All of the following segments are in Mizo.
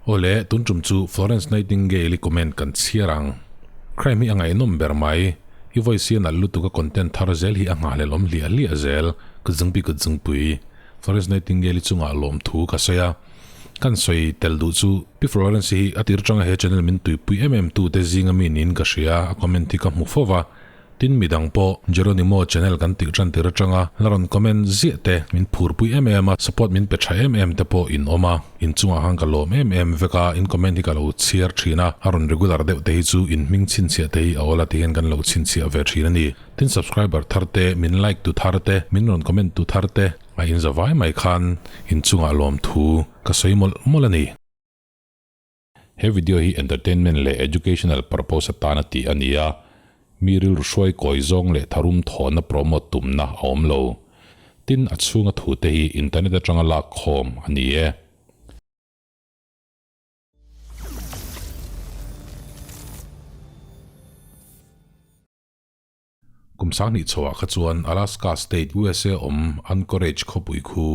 Awle, tun tum chu Florence Nightingale-i comment kan chhiar ang. Crime hi a ngaihnawm ber mai. I voice hi a nalh lutuk a content thar zel hi a nghahhlelawm hliah hliah zel. Kut zungpi kut zungpui. Florence Nightingale-i chungah lawmthu ka sawi a. Kan sawi tel duh chu Pi Florence hi a tir atanga he channel min tuipui em em tute zinga mi niin ka hria, a comment hi ka hmu fo va. Tin midang pawh Jeronimo channel kan tih tan tir atanga la rawn comment ziah te min phurpui em em a, support min pe tha em em te pawh in awm a, in chungah khan ka lawm em em vek a, in comment hi ka lo chhiar thin a, a rawn regular deuh te hi chu in hming chhinchhiah te hi a awl a ti hian kan lo chhinchhiah ve thin a ni. Tin subscriber thar te, min like tu thar te, min rawn comment tu thar te a in za vai mai khan in chungah lawmthu ka sawi mawlh mawlh a ni. He video hi entertainment leh educational purpose atana tih a ni a, mi rilru hruai kawi zawng leh tharum thawhna promote tumna a awm lo. Tin, a chhunga thute hi internet atanga lak khawm a ni e. Kum sanghnih chhoah kha chuan Alaska State, usa awm Anchorage khawpui khu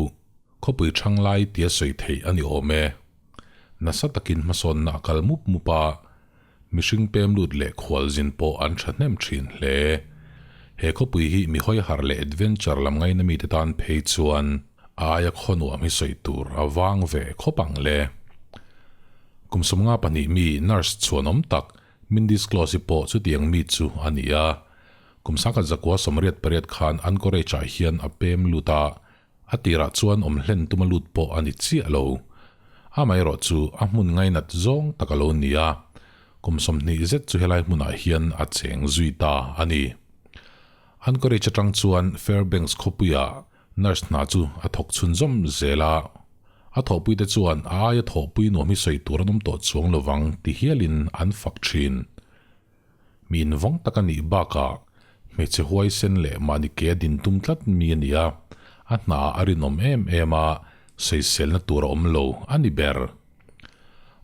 khawpui thang lai tia sawi theih a ni awm e. Nasa takin hmasawnna a kal mup mup a, mihring pem lut leh khualzin pawh an thahnem thin hle. He khawpui hi mi hawihar leh adventure lam ngaina mite tan phei chuan a aia khaw nuam hi sawi tur a vang ve khawp ang le. Kum 52 mi nurse chhuanawm tak Min disclose hi pawh chutiang mi chu a ni a, kum sangkhat zakua 88 khan Anchorage ah hian a pem lut a, a tirah chuan awm hlen tuma lut pawh a ni chiah lo. Amaherawh chu a hmun ngainat zawng tak a lo ni a, kum 20 zet chu helai hmunah hian a cheng zui ta a ni. Anchorage atang chuan Fairbanks khawpuia Nurse hna chu a thawk chhunzawm zel a, a thawhpuite chuan a aia thawhpui nuam hi sawi tur an awm tawh chuang lovang ti hialin an fak thin. Mi invawng tak a nih bakah hmeichhe huaisen leh mahni ke a din tum tlat mi a ni a, a hnaah a rinawm em em a, sawiselna tur a awm lo a ni ber.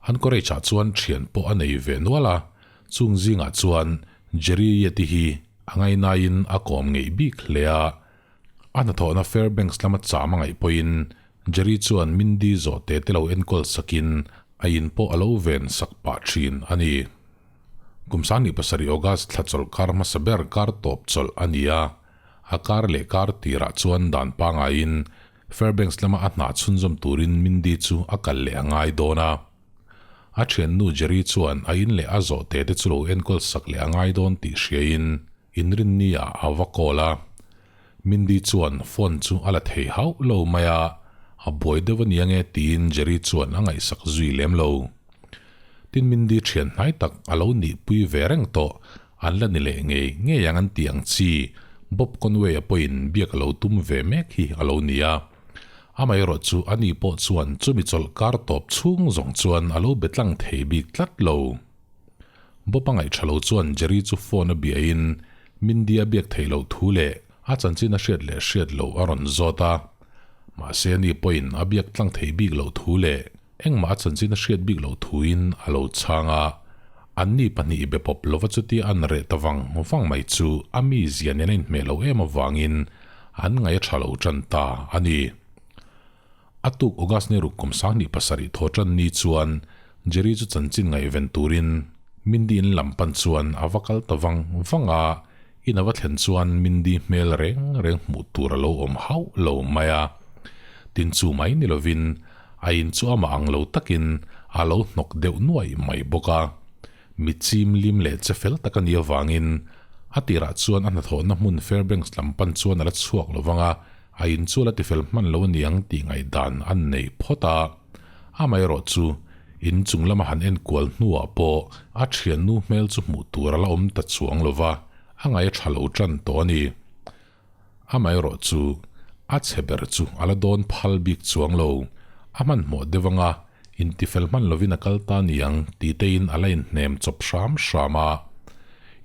Anchorage-ah chuan thian pawh a nei ve nual a, chung zingah chuan Jerry Yeti hi a ngainaiin a kawm ngeih bik hle a, A hnathawhna Fairbanks lama cham a ngaih pawhin Jerry chuan Mindy zawh te te lo enkawl sakin a in pawh a lo ven sak pah thin a ni. Kum 27 August thla chawlh kar hmasa ber kar tawp chawlh a ni a, a kar leh kar tirah chuan dan pangaiin Fairbanks lama a hna chhunzawm turin Mindy chu a kal leh a ngai dawn a. A thiannu Jerry chuan a in leh a zawh te te chu lo enkawl sak leh a ngai dawn tih hriain Inrinni ah a va call a, Mindy chuan phone chu a la thei hauh lo mai a, a buai deuh a nia nge tiin Jerry chuan a ngaihsak zui lem lo. Tin Mindy thian hnai tak a lo nihpui ve reng tawh, an la ni leh ngei ngei ang an tih ang chi Bob Conway-a pawhin biak a lo tum ve mek hi a lo ni a. Amaherawh chu ani pawh chuan chumi chawlh kar tawp chhung zawng chuan a lo be tlang thei bik tlat lo. Bob a ngaihṭha lo chuan Jerry chu phone a biain Mindy a biak theih loh thu leh a chanchin a hriat leh hriat loh a rawn zawt a. Mahse ani pawhin a biak tlang theih bik loh thu leh engmah a chanchin a hriat bik loh thuin a lo chhang a. Anni pahnih be pawp lova chutia an reh ta vang vang mai chu a mizia nen a inhmeh loh em avangin an ngaih a ṭha lo ṭan ta a ni. A tuk August ni ruk kum 27 thaw tan ni chuan Jerry chu chanchin ngaihven turin Mindy in lam pan chuan a va kal ta vang vang a, in a va thlen chuan Mindy hmel reng reng hmuh tur a lo awm hauh lo mai a. Tin chu mai ni lovin a in chu amah ang lo takin a lo hnawk deuh nuai mai bawk a. Mi chim lim leh che fel tak a nih avangin a tirah chuan a hnathawhna hmun Fairbanks lam pan chuan a la chhuak lo vang a, a in chu a la tifel hman lo aniang tih ngaihdan an nei phawt a. Amaherawh chu in chung lama han enkual hnuah pawh a thiannu hmel chu hmuh tur a la awm ta chuang lo va, a ngaih a tha lo tan tawh a ni. Amaherawh chu a chhe ber chu a la dawn phal bik chuang lo. A hmanhmawh deuh anga intifel hman lovin a kal ta niang tih tein a la inhnem chawp hram hram a.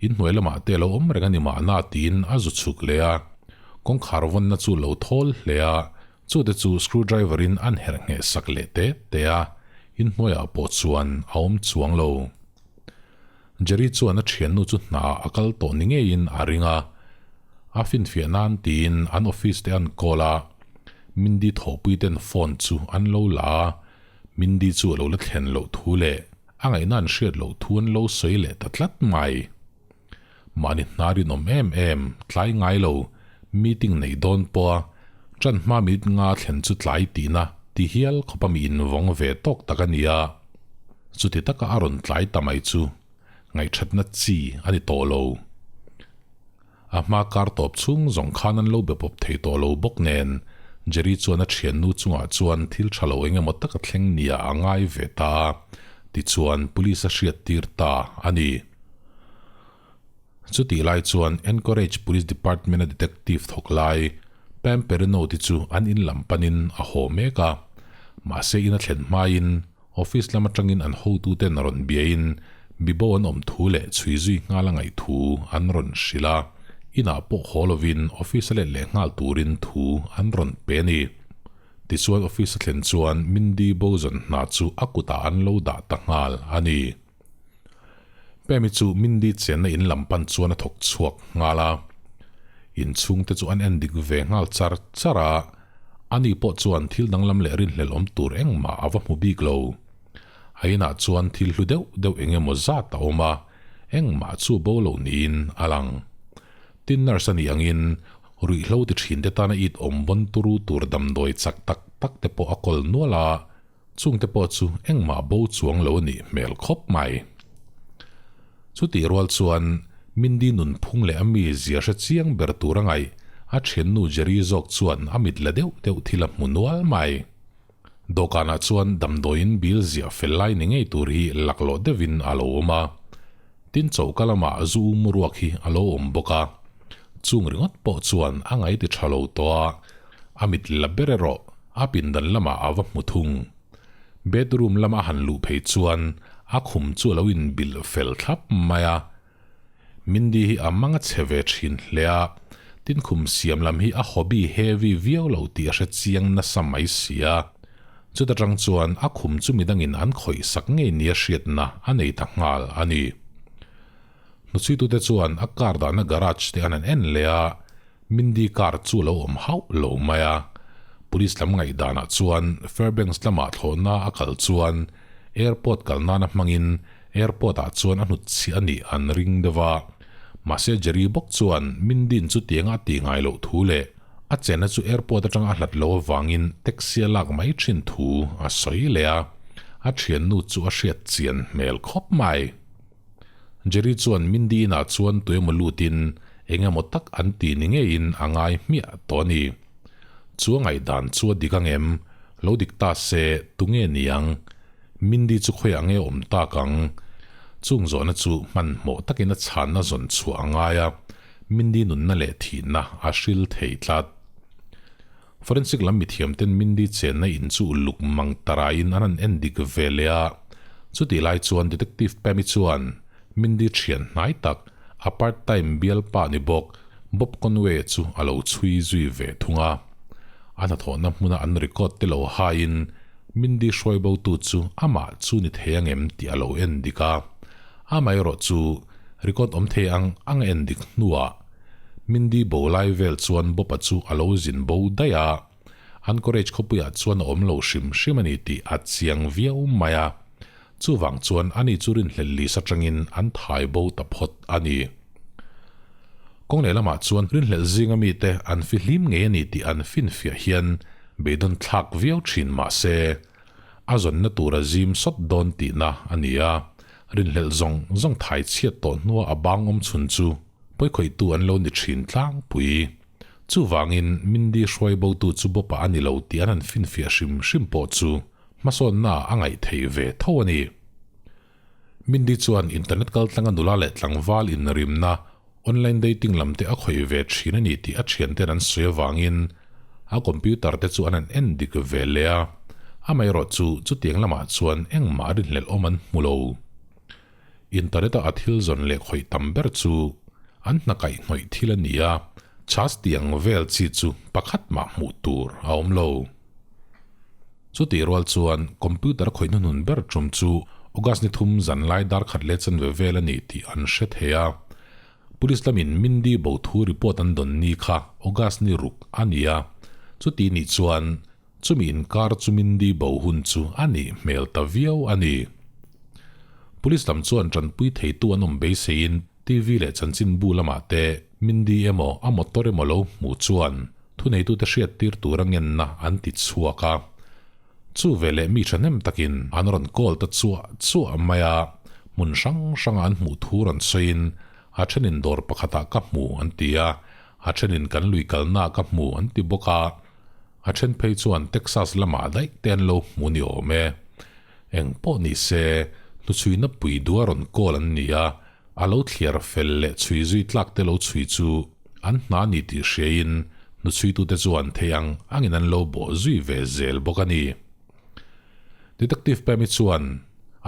Inhnuai lamah te a lo awm reng a ni mahna tiin a zu chhuk leh a. Kawngkhar vawnna chu lo thawl hle a, chute chu screwdriver in an herh ngheh sak leh te te a, inhnuaiah pawh chuan a awm chuang lo. Jerry chuan a thiannu chu hna a kal tawh ni ngeiin a ring a, a finfiah nan tiin an office te an call a, Mindy thawhpui ten phone chu an lo la a. Mindy chu a lo la thlen loh thu leh a ngaihna an hriat loh thu an lo sawi leh ta tlat mai. Mahni hna rinawm em em, tlai ngai lo, meeting neih dawn pawha ṭan hma minute nga thlen chu tlai tihna ti hial khawpa mi invawng ve tawk tak a ni a. Chuti taka a rawn tlai ta mai chu ngaihṭhatna chi a ni tawh lo. A hma kar tawp chhung zawng khan an lo be pawp thei tawh lo bawk nen, Jerry chuan a thiannu chungah chuan thil tha lo eng emaw taka thleng nia a ngai ve ta a, tichuan police a hriat tir ta a ni. Chutih lai chuan Anchorage Police Department-a detective thawk lai Pam Perino te chu an in lam panin a haw mek a, mahse in a thlen hmain Office lam atangin an hotuten rawn biain mibo an awm thu leh chhui zui nghal a ngaih thu an rawn hrilh a, inah pawh haw lovin office a let leh nghal turin thu an rawn pe a ni. Tichuan office a thlen chuan Mindy Boson hna chu a kutah an lo dah ta nghal a ni. Pemi chu Mindy chenna in lam pan chuan a thawk chhuak nghal a. Inchhungte chu an en dik ve nghal char char a, ani pawh chuan thil danglam leh rinhlelh awm tur engmah a va hmu bik lo. A inah chuan thil hlu deuh deuh eng emaw zat a awm a, engmah chu bo lo niin a lang. Tin nurse a nih angin ruihhlo ti thinte tana it awm bawn turu tur damdawi chak tak tak te pawh a kawl nual a, Chungte pawh chu engmah bo chuang lo a nih hmel khawp mai. Chutih rual chuan Mindy nunphung leh a mi zia hre chiang ber tur a ngaih a thiannu Jerry zawk chuan a mit la deuh deuh thil a hmu nual mai. Dawhkanah chuan damdawiin bil ziah fel lai ni ngei tur hi laklawh deuhin a lo awm a. Tin choka lamah zu um ruak hi a lo awm bawk a. Chung ringawt pawh chuan a ngaih ti tha lo tawh a, a mit la ber erawh A pindan lamah a va hmu thung. Bedroom lama han luh phei chuan a khum chu a lo inbilh fel thlap mai a. Mindy hi a mang a che ve thin hle a, tin khum siam lam hi a hobby heavy viau lo tih a hre chiang nasa mai si a. Chuta tang chuan a khum chu midangin an khawih sak ngei nia hriatna a nei ta nghal a ni. Hnuchhuitute chuan a car dahna garage te an han en leh a, Mindy car chu a lo awm hauh lo mai a, Police lam ngaihdanah chuan Fairbanks lamah thlawhna a kal chuan airport kal nana hmangin airport ah chuan a hnut chhiah a nih an ring deuh a. Mahse Jerry bawk chuan Mindy'n chutianga a tih ngai loh thu leh a chenna chu airport atanga a hlat loh avangin taxi a lak mai thin thu a sawi leh a, a thiannu chu a hriat chian hmel khawp mai. Jerry chuan Mindy inah chuan tuemaw lutin eng emaw tak an ti ni ngeiin a ngai hmiah tawh a ni. Chu a ngaihdan chu a dik angem? Lo dik ta se, tunge ni ang? Mindy chu khawiah nge awm tak ang? Chung zawhna chu hmanhmawh takin a chhanna zawn chhuah a ngai a, Mindy nunna leh thihna a hril thei tlat. Forensic lam mithiamten Mindy chenna in chu uluk mang taraiin an han en dik ve leh a, chutih lai chuan Detective Pammy chuan Mindy thian hnai tak, a part time bialpa ni bawk Bob Conway chu a lo chhui zui ve thung a. A hnathawhna hmuna an record te lo haiin Mindy hruai botu chu amah chu ni thei angem tih a lo en dik a, amaherawh chu record awm thei ang ang a en dik hnuah Mindy bo lai vel chuan Bob-a chu a lo zin bo daih a, Anchorage khawpuiah chuan a awm lo hrim hrim a ni tih a chiang viau mai a. Chuvang chuan ani chu rinhlelh lis atangin an thai bo ta phawt a ni. Kawng leh lamah chuan rinhlelh zinga mite an fihlim ngei a ni tih an finfiah hian beidawn thlak viau thin mah se, A zawnna tur a zim sawt dawn tihna a ni a, rinhlelh zawng zawng thai chhiat tawh hnua a bang awm chhun chu pawikhawihtu an lo ni thin tlangpui. Chuvangin Mindy hruai botu chu bawpa a ni lo tih an han finfiah hrim hrim pawh chu hmasawnna a ngaih theih ve tho a ni. Mindy chuan internet kaltlanga nula leh tlangval inrimna online dating lam te a khawih ve thin a ni tih a thianten an sawi avangin a computer te chu an han en dik ve leh a, amaherawh chu chutiang lamah chuan engmah rinhlelh awm an hmu lo. Internet a a thil zawn leh khawih tam ber chu an hna kaihhnawih thil a ni a, chhas tiang vel chi chu pakhat mah hmuh tur a awm lo. Chutih rual chuan computer khawih hnuhnun ber tum chu August ni thum zan lai dar khat leh chanve vel a ni tih an hre thei a. Police lamin Mindy bo thu report an dawn ni kha August ni ruk a ni a. Chutih nih chuan Chumi inkar chu Mindy bo hun chu a nih hmel ta viau a ni. Police lam chuan tanpui theitu an awm beiseiin TV leh chanchinbu lamah te Mindy emaw a motor emaw lo hmuh chuan thuneitute hriattir tura ngenna an ti chhuak a. Chu veleh mi thahnem takin an rawn call ta chuah chuah mai a, hmun hrang hranga an hmuh thu rawn sawiin a thenin dawr pakhatah ka hmu an ti a, a thenin kan lui kalnaah ka hmu an ti bawk a, a then phei chuan Texas lamah daih te an lo hmu ni awm e. Eng pawh ni se, hnuchhuina pui dua rawn call an ni a, a lo thliar fel leh chhui zui tlak te lo chhui chu an hna ni tih hriain hnuchhuitute chuan thei ang angin an lo bawh zui ve zel bawk a ni. Detective Pam-i chuan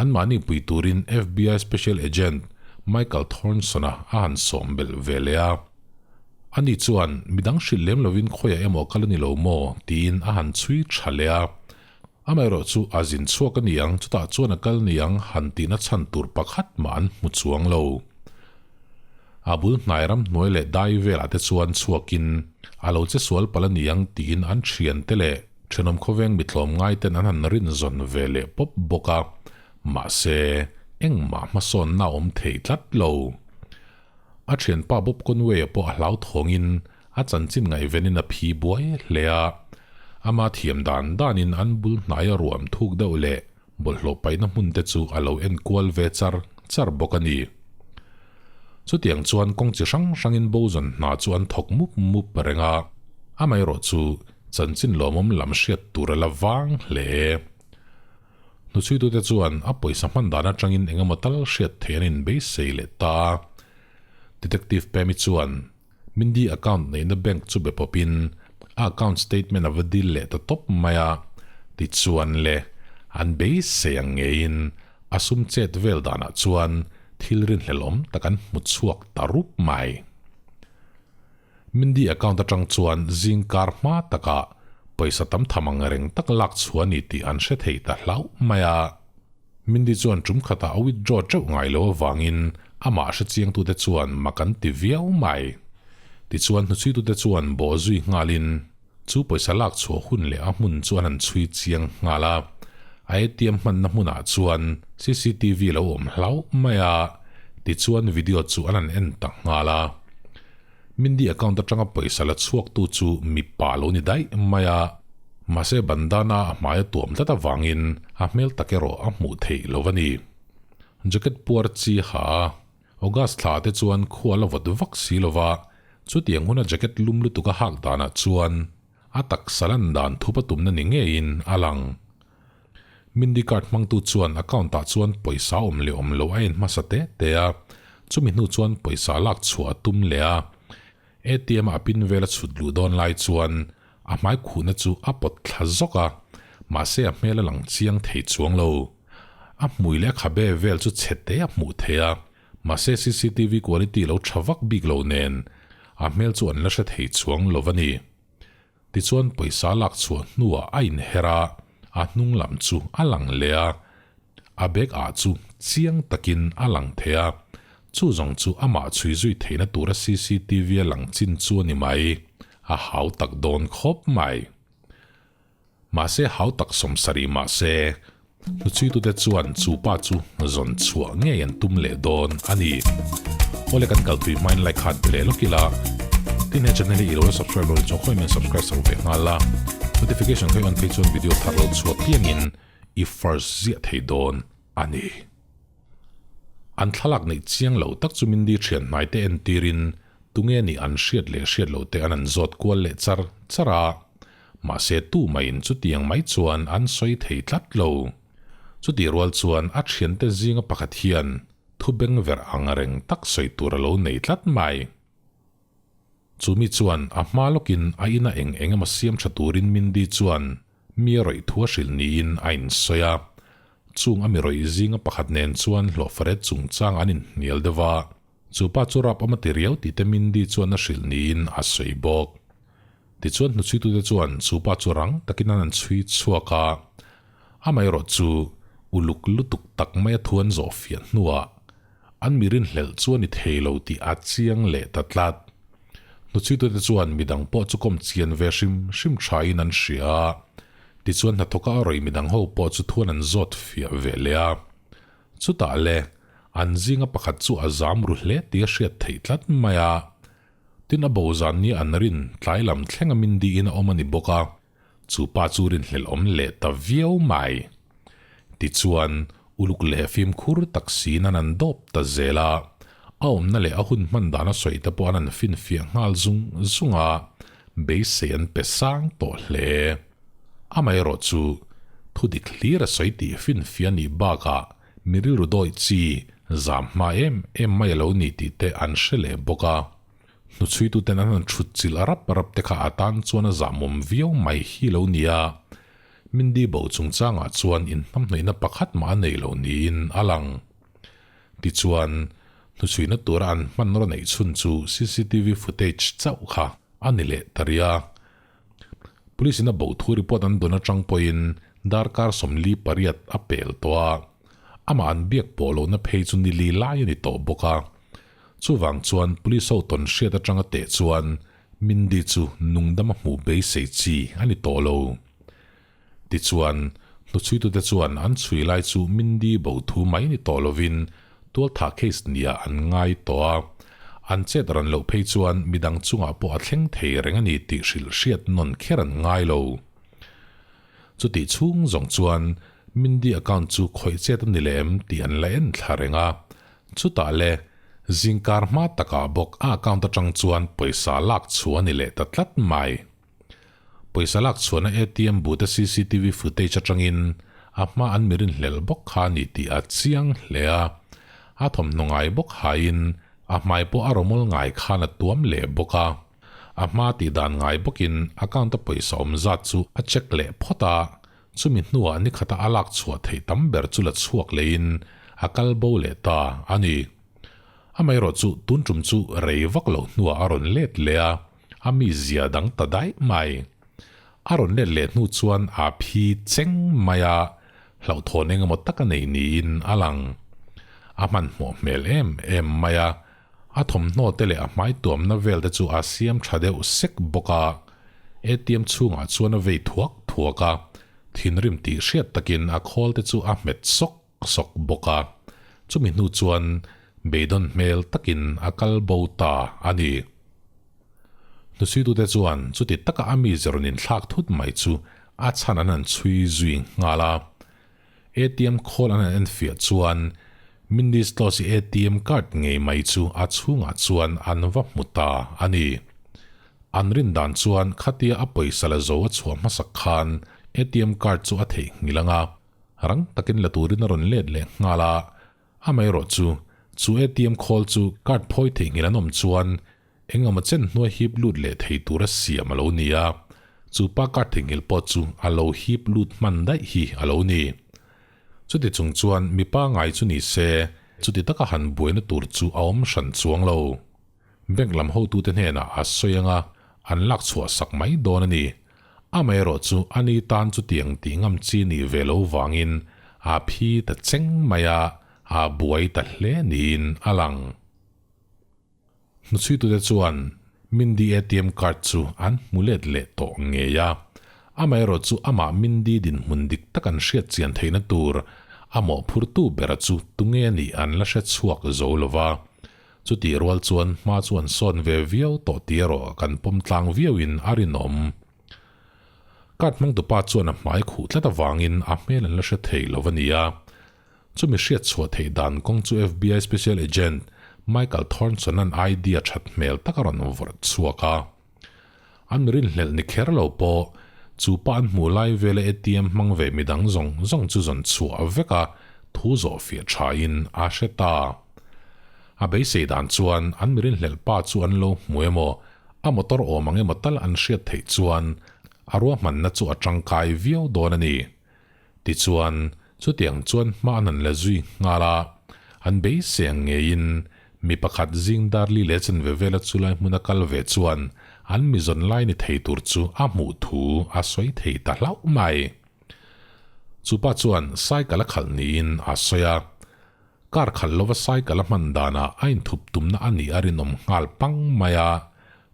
anmahni pui turin FBI Special Agent Michael Thornson-a a han sawm belh ve leh a. Ani chuan midang hrilh lem lovin khawiah emaw kal a ni lo maw tiin a han chhui tha leh a. Amaherawh chu a zin chhuak a ni ang, chutah chuan a kal ni ang han tihna chhan tur pakhat mah an hmu chuang lo. A bul hnai ram hnuai leh dai velah te chuan chhuakin a lo che sual palh a ni ang tiin an thiante leh thenawm khawveng mitlawm ngaiten an han rin zawn ve leh pawp bawk a, mahse engmah hmasawnna a awm thei tlat lo. A thianpa Bob Conway-a pawh a hlauthawngin a chanchin ngaihvenin a phi buai hle a, ama thiam dan danin an bul hnaia ruam thuk deuh leh bawlhhlawh paihna hmun te chu a lo en kual ve char char bawk a ni. Chutiang chuan kawng chi hrang hrangin Bojan hna chu an thawk mup mup reng a, amaherawhchu chanchin lawmawm lam hriat tur a la vang hle. Hnuchhuitute chuan a pawisa hman dan atangin eng emaw tal hriat theih an inbeisei leh ta a. Detective Pam-i chuan Mindy account neihna bank chu be pawpin a account statement a va dil leh ta tawp mai a. Tichuan le, an beisei ang ngeiin a sum chet vel danah chuan thil rinhlelhawm tak an hmu chhuak ta rup mai. Mindy account atang chuan zing kar hma takah pawisa tam tham ang reng tak lak chhuah a ni tih an hre thei ta hlauh mai a. Mindy chuan tum khatah a withdraw teuh ngai lo avangin amah hre chiangtute chuan mak an ti viau mai. Tichuan hnuchhuitute chuan bawh zui nghalin chu pawisa lak chhuah hun leh a hmun chu an han chhui chiang nghal a. A ATM hmanna hmunah chuan cctv lo awm hlauh mai a, tichuan video chu an han en ta nghal a. Mindy account atanga pawisa la chhuaktu chu mipa lo ni daih mai a, mahse bandana a hmai a tuam tlat avangin a hmel tak erawh a hmuh theih lo a ni. Jacket puar chi ha a, August thla te chuan khua la vawt vak si lova, chutiang huna jacket lum lutuk a hak danah chuan a taksa lan dan thup a tumna ni ngeiin a lang. Mindy card hmangtu chuan account ah chuan pawisa awm leh awm lo a en hmasa te te a, chumi hnu chuan pawisa lak chhuah a tum leh a. ATM a pin vel a chhut luh dawn lai chuan a hmai khuhna chu a pawt thla zawk a, mahse a hmel a lang chiang thei chuang lo. A hmui leh a khabe vel chu chhe te a hmuh thei a, mahse cctv quality lo tha vak bik lo nen a hmel chu an la hre thei chuang lo a ni. Tichuan pawisa lak chhuah hnuah a inher a, a hnung lam chu a lang leh a, a bag ah chu chiang takin a lang thei a, chu zawng chu amah chhui zui theihna tura cctv a lang chin chu a ni mai, a hau tak dawn khawp mai. Mahse hau tak sawmsarih mahse, hnuchhuitute chuan chu pa chu zawn chhuah ngei an tum leh dawn a ni. Awle kan kalpui hmain like khan pe leh lawk ila, tin he channel hi i lo la subscribe lo ni chuan khawi men subscribe sak ve nghal la, notification khawi on phei chuan video thar lo chhuak piangin i first ziah thei dawn a ni. An thlalak neih chiang lo tak chu Mindy thian hnaite entirin tunge nih an hriat leh hriat loh te an an zawt kual leh char char a. Mahse tu maiin chutiang mai chuan an sawi thei tlat lo. Chutih rual chuan a thiante zinga pakhat hian thu bengverh ang reng tak sawi tur a lo nei tlat mai. Chumi chuan a hma lawkin a ina eng eng emaw siam tha turin Mindy chuan mi a rawih thu a hrilh niin a insawi a. Chung a mi rawih zinga pakhat nen chuan hlawhfaret chungchang an inhnial deuh a. Chu pa chu rap awm a ti riau tih te Mindy chuan a hrilh niin a sawi bawk. Tichuan hnuchhuitute chuan chu pa chu rang takin an an chhui chhuak a, amaherawh chu uluk lutuk tak mai a thu an zawh fiah hnuah an mi rinhlelh chu a ni thei lo tih a chiang leh ta tlat. Hnuchhuitute chuan midang pawh chu kawm chian ve hrim hrim thain an hria a. Tichuan hnathawka a rawih midang ho pawh chu thuan an zawt fiah ve leh a. Chutah le, an zinga pakhat chu a zam ru hle tih a hriat theih tlat mai a. Tin a bo zan nia an rin tlai lam thlenga min diin a awm a ni bawk a, chu pa chu rinhlelh awm leh ta viau mai. Tichuan, uluk leh fimkhur tak siin an an dawp ta zel a, a awmna leh a hun hman dan a sawi te pawh an an finfiah nghal zung zung a, beisei an pe sang tawh hle. Amaherawh chu, thu dik hlir a sawi tih finfiah nih bakah mi rilru dawih chi zam hma em em mai a lo ni tih te an hre leh bawk a. Hnuchhuituten an han thut chilh a rap rap te kha a tan chuan a zahmawm viau mai hi lo ni a, Mindy bo chungchangah chuan inhnamhnawihna pakhat mah a nei lo niin a lang. Tichuan, hnuchhuihna tura an hmanraw neih chhun chu cctv footage chauh kha a ni leh ta rih a. Police in a bo thu report an dawn atang pawhin darkar 48 a pel tawh a, amah an biak pawh lohna phei chu ni li lai a ni tawh bawk a. Chuvang chuan police ho tawn hriat atanga teh chuan Mindy chu nungdam a hmuh beisei chi a ni tawh lo. Tichuan, hnuchhuitute chuan an chhui lai chu Mindy bo thu mai ni tawh lovin tualthah case nia an ngai tawh a. An chet ran loh phei chuan midang chungah pawh a thleng thei reng a ni tih hrilh hriat nawn kher an ngai lo. Chutih chhung zawng chuan Mindy account chu khawih chet a ni leh em tih an la en thla reng a. Chutah le, zingkar hma takah bawk a account atang chuan pawisa lak chhuah a ni leh ta tlat mai. Pawisa lak chhuahna ATM booth-a cctv footage atangin a hma an mi rinhlelh bawk kha a ni tih a chiang hle a. A thawmhnaw ngai bawk haiin a hmai pawh a rawmawl ngai khan a tuam leh bawk a. A hma tih dan ngai bawkin account-a pawisa awm zat chu a check leh phawt a, chumi hnuah ni khata a lak chhuah theih tam ber chu la chhuak lehin a kal bo leh ta a ni. Amaherawh chu tun tum chu rei vak loh hnuah a rawn let leh a. A mizia dang ta daih mai. A rawn let leh hnu chuan a phi cheng mai a, hlauhthawn eng emaw tak a nei niin a lang. A hmanhmawh hmel em em mai a, a thawmhnaw te leh a hmai tuamna vel te chu a siam tha deuh sek bawk a. ATM chhungah chuan a vei thuak thuak a, thinrim tih hriat takin a khawl te chu a hmet sawk sawk bawk a. Chumi hnu chuan beidawn hmel takin a kal bo ta a ni. Hnusuitute chuan chuti taka a mi zerawn inthlak thut mai chu a chhan an han chhui zui nghal a. ATM khawl an han enfiah chuan Mindy Stloss-i ATM card ngei mai chu a chhungah chuan an va hmu ta a ni. An rin dan chuan khatia a pawisa la zo a chhuah hmasak khan ATM card chu a theihnghilh ang a, rang takin la turin a rawn let leh nghal a. Amaherawh chu, chu ATM khawl chu card phawi theihnghilh an awm chuan eng emaw chen hnuai hip lut leh thei tura siam a lo ni a, chu pa card theihnghilh pawh chu a lo hip lut hman daih hi a lo ni. Chuti chung chuan mipa ngai chu ni se, chuti taka han buaina tur chu a awm hran chuang lo. Bank lam hotute hnenah a sawi anga an lak chhuah sak mai dawn a ni. Amaherawh chu a ni tan chutiang tih ngam chi nih ve lo vangin a phi ta cheng mai a, a buai ta hle niin a lang. Hnuchhuitute chuan Mindy ATM card chu an hmu let leh tawh ngei a. Amaherawh chu amah Mindy dinhmun dik tak an hriat chian theihna tur a mawhphurtu bera chu tunge nih an la hre chhuak zo lo va. Chutih rual chuan hma chu an sawn ve viau tawh tih erawh kan pawm tlang viauin a rinawm. Card hmangtupa chuan a hmai khuh tlat avangin a hmel an la hre thei lo a ni a. Chumi hriat chhuah theih dan kawng chu FBI Special Agent Michael Thornton-a'n idea that hmel tak a rawn vawrh chhuak a. An mi rinhlelh ni kher lo pawh chu pa an hmuh lai vela ATM hmang ve midang zawng zawng chu zawn chhuah vek a thu zawh fiah thain a hre ta. A beisei dan chuan an mi rinhlelh pa chu an lo hmu emaw, a motor awm ang emaw tal an hriat theih chuan a ruahmanna chu a tangkai viau dawn a ni. Tichuan, chutiang chuan hma an han la zui nghal a, an beisei ang ngeiin mi pakhat zing dar li leh chanve vela chulai hmuna kal ve chuan an mi zawn lai ni thei tur chu a hmuh thu a sawi thei ta hlauh mai. Chupa chuan cycle a khalh niin a sawi a, car khalh lova cycle a hman danah a inthup tumna a nih a rinawm nghal pang mai a,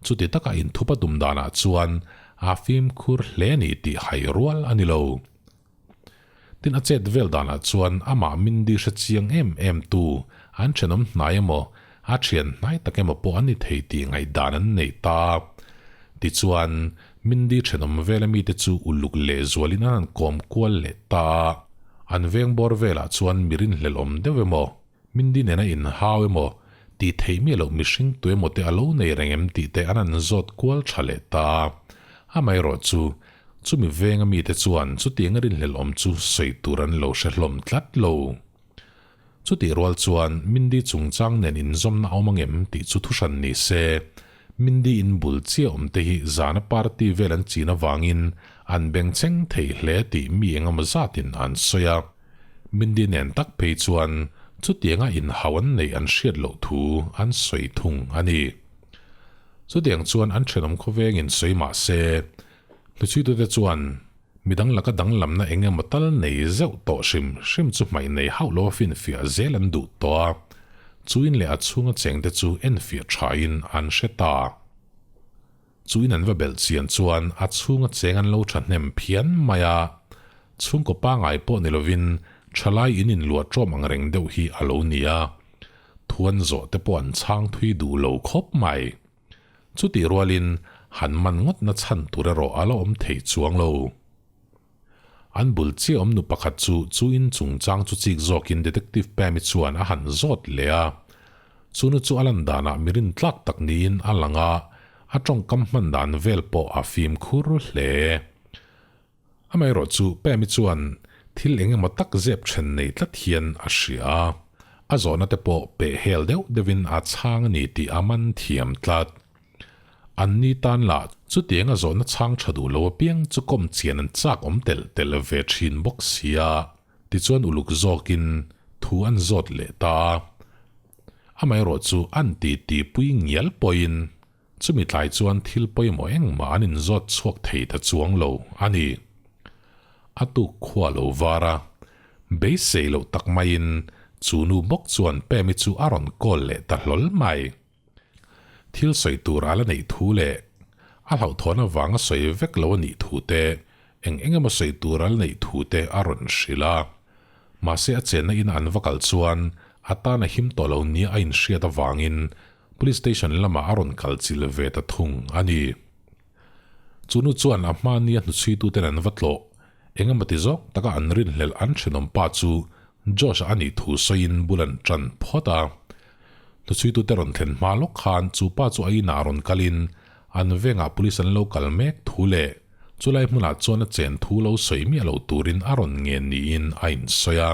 chuti taka inthup a tum danah chuan a fimkhur hle a ni tih hai rual a ni lo. Tin a chet vel danah chuan amah Mindy hre chiang em em tu an thenawm hnai emaw a thian hnai tak emaw pawh an ni thei tih ngaihdan an nei ta. Tichuan Mindy thenawm vela mite chu uluk lehzualin an han kawm kual leh ta a, an veng bawr velah chuan mi rinhlelh awm deuh emaw Mindy nena inhau emaw tih theih miah loh mihring tu emaw te a lo nei reng em tih te an han zawt kual tha leh ta a. Amaherawh chu, chumi venga mite chuan chutiang a rinhlelh awm chu sawi tur an lo hre hlawm tlat lo. Chutih rual chuan Mindy chungchang nen inzawmna a awm angem tih chu thuhran ni se, Mindy in bul chiah awm te hi zana party vel an chin avangin an bengchheng thei hle tih mi engemaw zatin an sawi a. Mindy nen tak phei chuan chutianga inhau an neih an hriat loh thu an sawi thung a ni. Chutiang chuan an thenawm khawvengin sawi mah se, hnuchhuitute chuan midang laka danglamna eng emaw tal nei zeuh tawh hrim hrim chu hmaih nei hauh lo a finfiah zel an duh tawh a, chu in leh a chhunga chengte chu enfiah thain an hre ta. Chu in an va belh chian chuan a chhunga cheng an lo thahnem phian mai a, chhungkaw pangai pawh ni lovin thalai in inluah ṭawm ang reng deuh hi a lo ni a, thu an zawh te pawh an chhang thui duh lo khawp mai. Chutih rualin han man ngawtna chhan tur erawh a la awm thei chuang lo. An bul chiah awm nu pakhat chu chu in chungchang chu chik zawkin Detective Pam-i chuan a han zawt leh a. Chu nu chu a lan danah mi rintlak tak niin a lang a, a tawngkam hman dan vel pawh a fimkhur hle. Amaherawh chu Pam-i chuan thil eng emaw tak zep then nei tlat hian a hria a, a zawhna te pawh peh hel deuh deuhin a chhang a ni tih a man thiam tlat. An ni tan lah chutiang a zawhna chhang tha duh lo apiang chu kawm chian an chak awm telh telh ve thin bawk sia, tichuan uluk zawkin thu an zawt leh ta a. Amaherawh chu an ti ti pui ngial pawhin chumi tlai chuan thil pawimawh engmah an inzawt chhuak thei ta chuang lo a ni. A tuk khua lo var a, beisei loh tak maiin chu nu bawk chuan Pemi chu a rawn call leh ta hlawl mai. Thil sawi tur a la neih thu leh a hlauhthawn avanga sawi vek lo a nih thu te, eng eng emaw sawi tur a la neih thu te a rawn hrilh a. Mahse a chenna ina an va kal chuan a tan a him tawh lo nia a inhriat avangin Police Station lamah a rawn kal chil ve ta thung a ni. Chu nu chuan a hma nia hnuchhuituten an va tlawh eng emaw ti zawk taka an rinhlelh an thenawm pa chu Josh-a a nih thu sawiin bul an tan phawt a. Hnuchhuitute rawn thlen hma lawk khan chu pa chu a inah rawn kalin an vengah police an lo kal mek thu leh chulai hmunah chuan a chen thu lo sawi miah lo turin a rawn ngen niin a insawi a.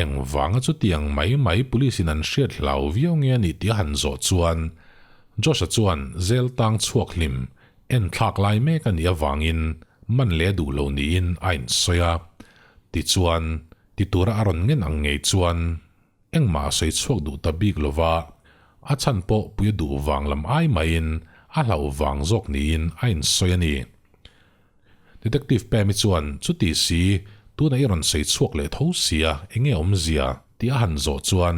Engvanga chutiang mai mai police in an hriat hlau viau nge a nih tih a han zawh chuan Josh-a chuan zel tang chhuak hlim en thlak lai mek a nih avangin man leh duh lo niin a insawi a. Tichuan, ti tura a rawn ngen ang ngei chuan engmah a sawi chhuak duh ta bik lo va, a chhan pawh pui a duh vang lam ai maiin a hlauh vang zawk niin a insawi a ni. Detective Pam-i chuan, Chuti si, tunah i rawn sawi chhuak leh tho sia, enge awmzia? tih a han zawh chuan,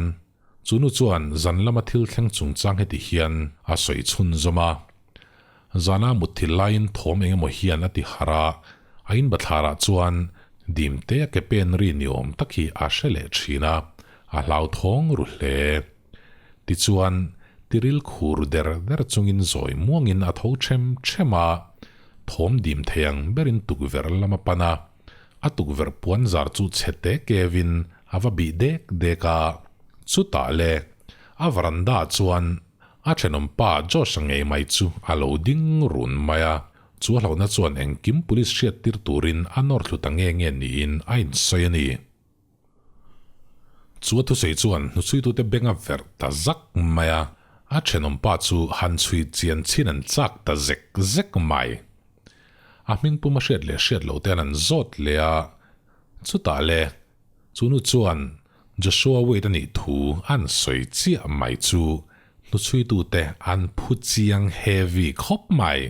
Chu nu chuan zan lama thil thleng chungchang heti hian a sawi chhunzawm a. Zana mutthil laiin thawm eng emaw hian a ti harh a, a inbathlarah chuan dimte a ke pen ri ni awm tak hi a hre leh thin a, a hlauthawng ru hle. Tichuan, tiril khur der der chungin zawi muangin a tho them them a, thawm dim thei ang berin tukverh lam a pan a, A tukverh puan zar chu chhe te kevin a va bih dek dek a, chutah le a veranda chuan a thenawm pa Josh-a ngei mai chu a lo ding run mai a, chu a hlauhna chuan engkim police hriat tir turin a nawr thlu ta nge nge niin a insawi a ni. Chu a thusawi chuan hnuchhuitute beng a verh ta zak mai a, a thenawm pa chu han chhui chian chin an chak ta zek zek mai. A hming pum a hriat leh hriat loh te an an zawt leh a, chutah le chu nu chuan Joshua Wade a nih thu an sawi chiah mai chu hnuchhuitute an phu chiang heavy khawp mai.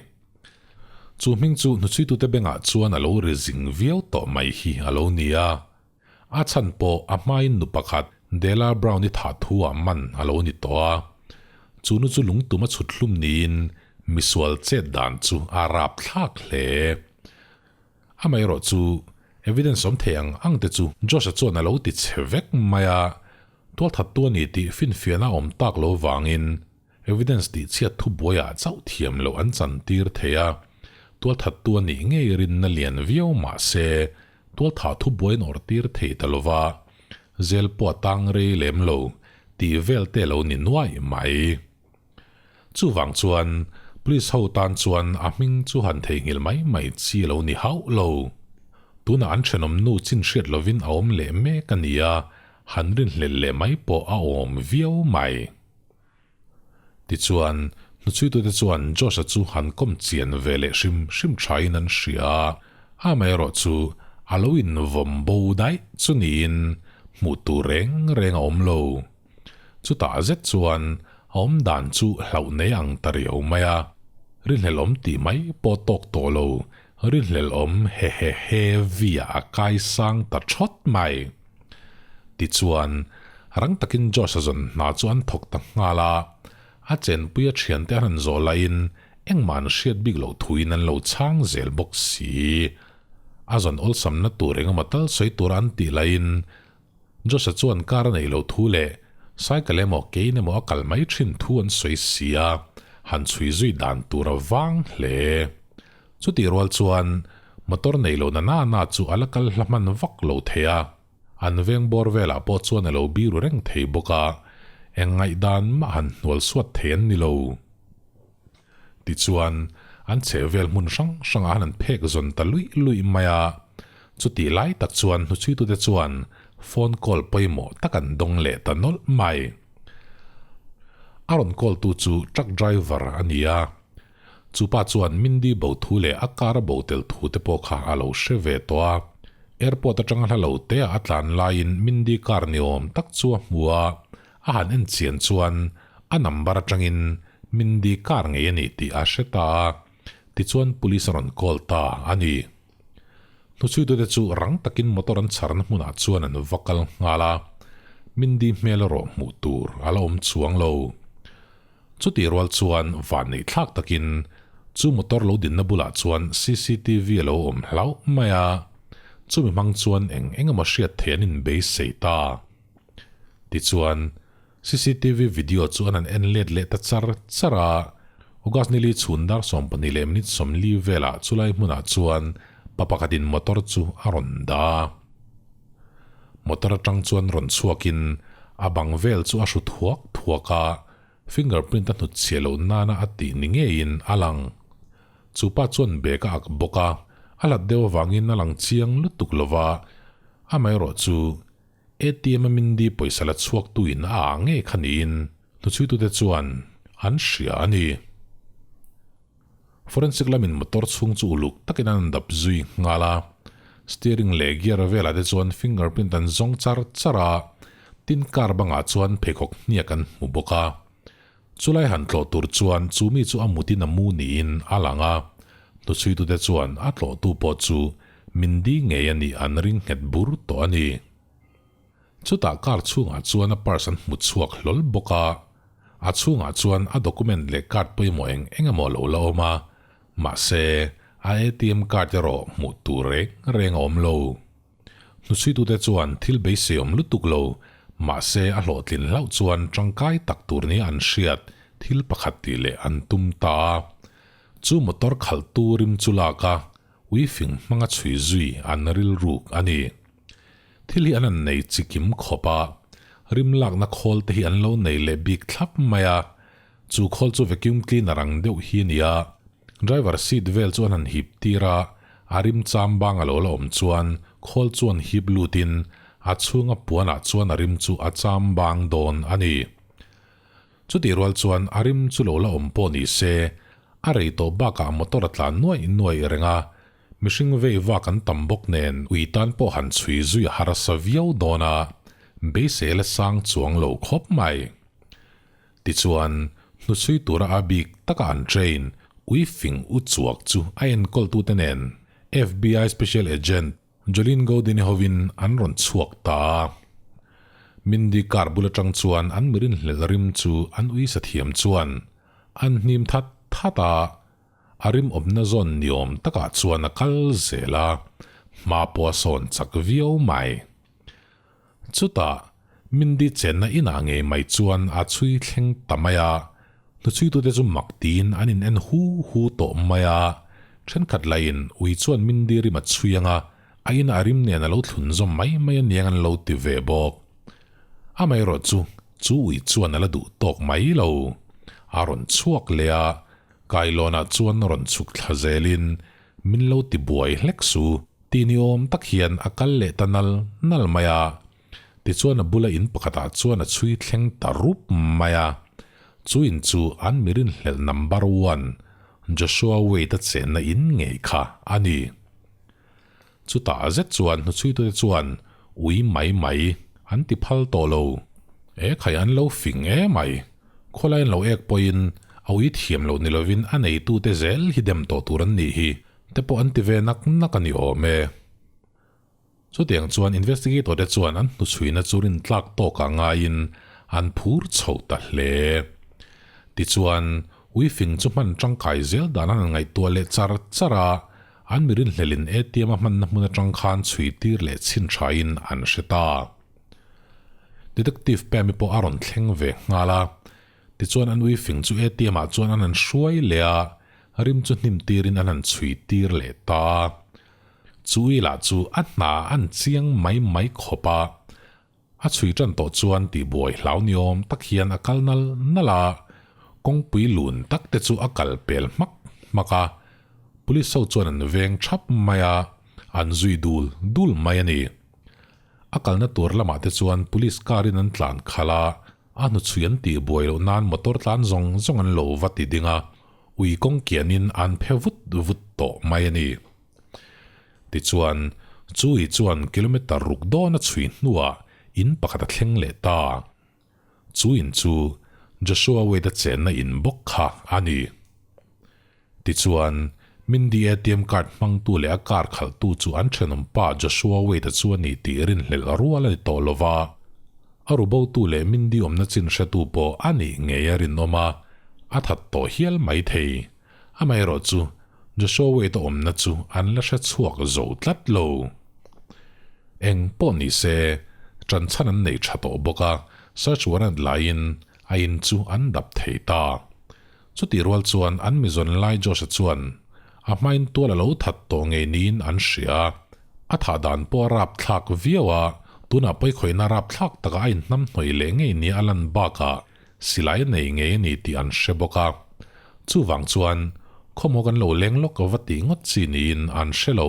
Chu hming chu hnuchhuitute bengah chuan a lo ri zing viau tawh mai hi a lo ni a. A chhan pawh a hmain nu pakhat Della Brown-i thah thu ah man a lo ni tawh a. Chu nu chu lungtum a chhut hlum niin. Misual chet dan chu a rapthlak hle. Amaherawhchu, evidence awm thei ang ang te chu Josh-a chuan a lo ti chhe vek mai a, tualthattu a ni tih finfiahna a awm tak lo vangin evidence tihchhiat thubuaiah chauh thiam loh an chantir thei a, tualthattu a nih ngei rinna lian viau mah se tualthah thubuai an awrhtir thei ta lo va, zel pawh a tang rei lem lo tih vel te a lo ni nuaih mai. Chuvang chuan Police ho tan chuan a hming chu han theihnghilh mai mai chi a lo ni hauh lo. Tunah an thenawm nu chin hriat lovin a awm leh mek a ni a, han rinhlelh leh mai pawh a awm viau mai. Tichuan, hnuchhuitute chuan Josh-a chu han kawm chian ve leh hrim hrim thain an hria a, amaherawh chu a lo invawm bo daih chu niin hmuh tur reng reng a awm lo. Chutah zet chuan a awm dan chu hlauh nei ang ta riau mai a, rinhlelh awm tih mai pawh tawk tawh lo, rinhlelh awm hehehe via a kai sang ta thawt mai. Tichuan, rang takin Josh-a zawn hna chu an thawk ta nghal a, a chenpui a thiante an han zawh laiin engmah an hriat bik loh thuin an lo chhang zel bawk si. A zawn awlsamna tur engemaw tal sawi tura an tih laiin Josh-a chuan car a neih loh thu leh cycle emaw kein emaw a kal mai thin thu an sawi si a, han chhui zui dan tur a vang hle. Chutih rual chuan motor neih loh na na na chu a la kal hla hman vak lo thei a, an veng bawr velah pawh chuan a lo biru reng thei bawk a, eng ngaihdan mah han hnual suat thei an ni lo. Tichuan, an chhehvel hmun hrang hrangah han an phek zawn ta luih luih mai a. Chutih lai tak chuan hnuchhuitute chuan phone call pawimawh tak an dawng leh ta nawlh mai. A rawn call tu chu truck driver a ni a. Chu pa chuan Mindy bo thu leh a car a bo tel thu te pawh kha a lo hre ve tawh a. Airport atanga hla lo te ah a tlan laiin Mindy car ni awm tak chu a hmu a. A han en chian chuan a number atangin Mindy car ngei a ni tih a hre ta a, tichuan police a rawn call ta a ni. Hnuchhuitute chu rang takin motor an chharna hmunah chuan an va kal nghal a, Mindy hmel erawh hmuh tur a la awm chuang lo. Chutih rual chuan van neih thlak takin chu motor lo dinna bulah chuan cctv a lo awm hlauh mai a, chumi hmang chuan eng eng emaw hriat theih an inbeisei ta. Tichuan, cctv video chu an han en let leh ta char char a, August nili chhun dar 12 leh minute 40 velah chulai hmunah chuan pa pakhatin motor chu a rawn dah a. Motor atang chuan rawn chhuakin a bang vel chu a hru thuak thuak a, fingerprint a hnutchhiah loh nana a tih ni ngeiin a lang. Chu pa chuan bag a ak bawk a, a hlat deuh avangin a lang chiang lutuk lova, amaherawh chu ATM a Mindy pawisa la chhuak tu in a ah ngei kha niin hnuchhuitute chuan an hria a ni. Forensic lamin motor chhung chu uluk takin an dap zui nghal a, steering leh gear velah te chuan fingerprint an zawng char char a, tin car bangah chuan pheikhawk hniak an hmu bawk a. Chulai han tlawh tur chuan chu mi chu a mutin a mu niin a lang a, hnuchhuitute chuan a tlawhtu pawh chu Mindy ngei a nih an ring nghet bur tawh a ni. Chutah car chhungah chuan a purse an hmu chhuak hlawl bawk a, a chhungah chuan a document leh card pawimawh eng eng emaw lo la awm a, mahse a ATM card erawh hmuh tur reng reng a awm lo. Hnuchhuitute chuan thil beiseiawm lutuk lo, mahse a hlawhtlin hlauh chuan tangkai tak tur nia an hriat thil pakhat tih leh an tum ta a. Chu motor khalhtu rim chu lak a, uifing hmanga chhui zui an rilruk a ni. Thil hi an an nei chikim khawp a, rim lakna khawl te hi an lo nei leh bik thlap mai a, chu khawl chu vacuum cleaner ang deuh hi a ni a, Driver seat vel chu an han hip tir a, a rim cham bang a lo la awm chuan khawl chuan hip lutin a chhunga puanah chuan a rim chu a cham bang dawn a ni. Chutih rual chuan a rim chu lo la awm pawh ni se, a rei tawh bakah motor a tlan nuaih nuaih reng a, mihring vei vak an tam bawk nen ui tan pawh han chhui zui a harsa viau dawn a, beisei la sang chuang lo khawp mai. Tichuan, hnuchhui tura a bik taka an train ui fing u chuak chu a enkawltute nen FBI Special Agent Jolene Godin-i hovin an rawn chhuak ta a. Mindy car bul atang chuan an mirin hlel rim chu an ui sa thiam chuan an hnim that that a, a rim awmna zawn ni awm takah chuan a kal zel a, hma pawh a sawn chak viau mai. Chutah, Mindy chenna inah ngei mai chuan a chhui thleng ta mai a, hnuchhuitute chu mak tiin an in en hu hu tawh mai a, thenkhat lahin ui chuan Mindy rim a chhui ang a, a inah a rim nen a lo thlun zawm mai mai aniang an lo ti ve bawk. Amaherawh chu, chu ui chuan a la duh tawk mai lo. A rawn chhuak leh a, kailawnah chuan rawn chhuk thla zelin min lo ti buai hlek su tih ni awm tak hian a kal leh ta nal nal mai a. Tichuan a bula in pakhatah chuan a chhui thleng ta rup mai a. Chu in chu an mi rinhlelh number one Joshua Wade-a chenna in ngei kha a ni. Chutah zet chuan hnuchhuitute chuan ui mai mai an ti phal tawh lo. E khai an lo fing e mai. Khawlai an lo ek pawhin a ui thiam loh ni lovin a neitute zel hi dem tawh tur an nih hi te pawh an ti ve nak nak a ni awm e. Chutiang chuan investigator te chuan an hnuchhuina chu rintlak tawkah ngaiin an phur chho ta hle. Tichuan ui fing chu hman tangkai zel dan an han ngaihtuah leh char char a, An mi rinhlelin ATM a hmanna hmun atang khan chhui tir leh chhin thain an hre ta. Detective Pam-i pawh a rawn thleng ve nghal a. Tichuan an ui fing chu ATM ah chuan an han hruai leh a, rim chu hnim tirin an han chhui tir leh ta. Chu ui lah chu a hna an chiang mai mai khawp a. A chhui tan tawh chuan tihbuai hlau ni awm tak hian a kal nal nal a, kawngpui lun tak te chu a kal pel hmak hmak a, police ho chuan an veng thap mai a, an zui dul dul mai a ni. A kalna tur lamah te chuan police car in an tlan khalh a, a hnuchhui an tihbuai loh nan motor tlan zawng zawng an lo va ti ding a, ui kawng kianin an phe vut vut tawh mai a ni. Tichuan, Chui chuan kilometre ruk dawn a chhui hnuah in pakhat a thleng leh ta. Chu in chu Joshua Wade-a chenna in bawk kha a ni. Tichuan, Mindy ATM card hmangtu leh a car khalhtu chu an thenawmpa Joshua Wade-a chu a ni tih rinhlelh rual a ni tawh lo va. A rubotu leh Mindy awmna chin hretu pawh a nih ngei a rinawm a, a that tawh hial maithei. Amaherawh chu, Joshua Wade-a awmna chu an la hre chhuak zo tlat lo. Eng pawh ni se, ṭan chhan an nei ṭha tawh bawk a, search warrant laiin a in chu an dap thei ta. Chutih rual chuan an mizawn lai Josh-a chuan a hmain tual a lo that tawh ngei niin an hria. A thah dan pawh a rapthlak viau a, tunah pawikhawihna rapthlak takah a inhnamhnawih leh ngei nia a lan bakah Silai a nei ngei a ni tih an hre bawk a. Chuvang chuan, khawmaw kan lo leng lawk va tih ngawt chi niin an hre lo.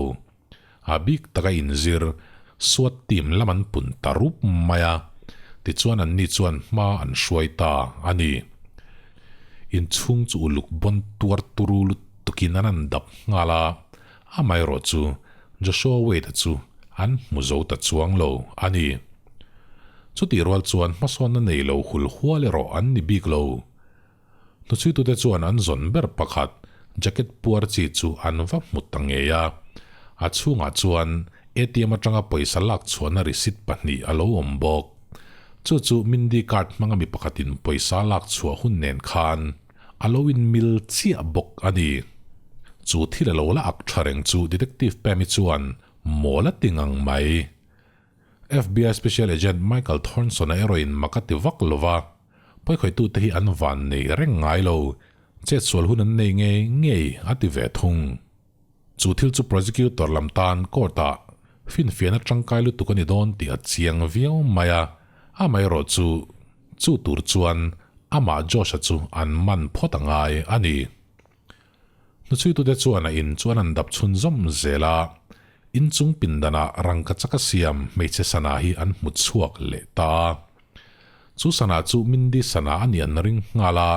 A bik taka inzir, SWAT team lam an pun ta rup mai a. Tichuan anni chuan hma an hruai ta a ni. Inchhung chu uluk bawn tuar turu lutukin an han dap nghal a, amaherawh chu Joshua Wade-a chu an hmu zo ta chuang lo a ni. Chutih rual chuan hmasawnna nei lo hul hual erawh an ni bik lo. Hnuchhuitute chuan an zawn ber pakhat jacket puar chi chu an va hmu ta ngei a. A chhungah chuan ATM atanga pawisa lak chhuahna receipt pahnih a lo awm bawk. Chu chu Mindy card hmanga mi pakhatin pawisa lak chhuah hun nen khan a lo inmil chiah bawk a ni. Chu thil a lo la ak tha reng chu Detective Pam-i chuan mawl a ti ngang mai. FBI Special Agent Michael Thornson-a erawhin mak a ti vak lo va, pawikhawitute hi an van nei reng ngai lo, chetsual hun an nei ngei ngei a ti ve thung. Chu thil chu prosecutor lam tan court-ah finfiahna tangkai lutuk a ni dawn tih a chiang viau mai a, amaherawh chu chu tur chuan amah Josh-a chu an man phawt a ngai a ni. Hnuchhuitute chuan a in chuan an dap chhunzawm zel a, inchung pindanah rangka chaka siam hmeichhe sana hi an hmu chhuak leh ta a. Chu sana chu Mindy sana a nih an ring nghal a,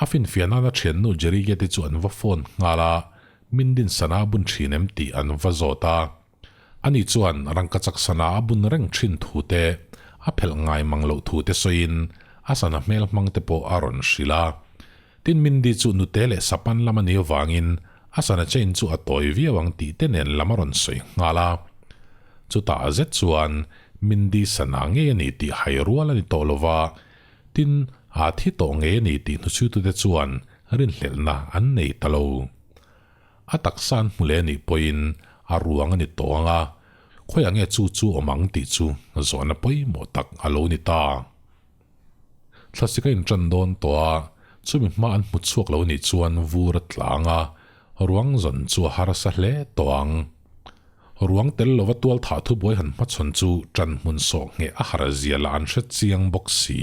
a finfiah nana thiannu Jerry Gate chu an va phone nghal a, Mindy'n sana a bun thin em tih an va zawt a. Ani chuan rangka chak sana a bun reng thin thu te, a phelh ngai mang loh thu te sawiin a sana hmel hmang te pawh a rawn hrilh a. Tin Mindy chu nute leh sapan lam a nih avangin a sana chain chu a tawi viau ang tih te nen lam a rawn sawi nghal a. Chutah zet chuan Mindy sana ngei a ni tih hai rual a ni tawh lova, tin aa thi tawh ngei a ni tih hnuchhuitute chuan rinhlelhna an nei ta lo. A taksa an hmu leh anih pawhin a ruang a ni tawh ang a, khawiah nge chu chu awm ang tih chu zawhna pawimawh tak a lo ni ta. Thlasik a inṭan dawn tawh a, chumi hma an hmu chhuak lo nih chuan vur a tlang a, ruang zawn chu a harsa hle tawh ang. Ruang tel lova tual thah thubuai han hmachhawn chu ṭan hmun sawh ngheh a har zia lah an hre chiang bawk si.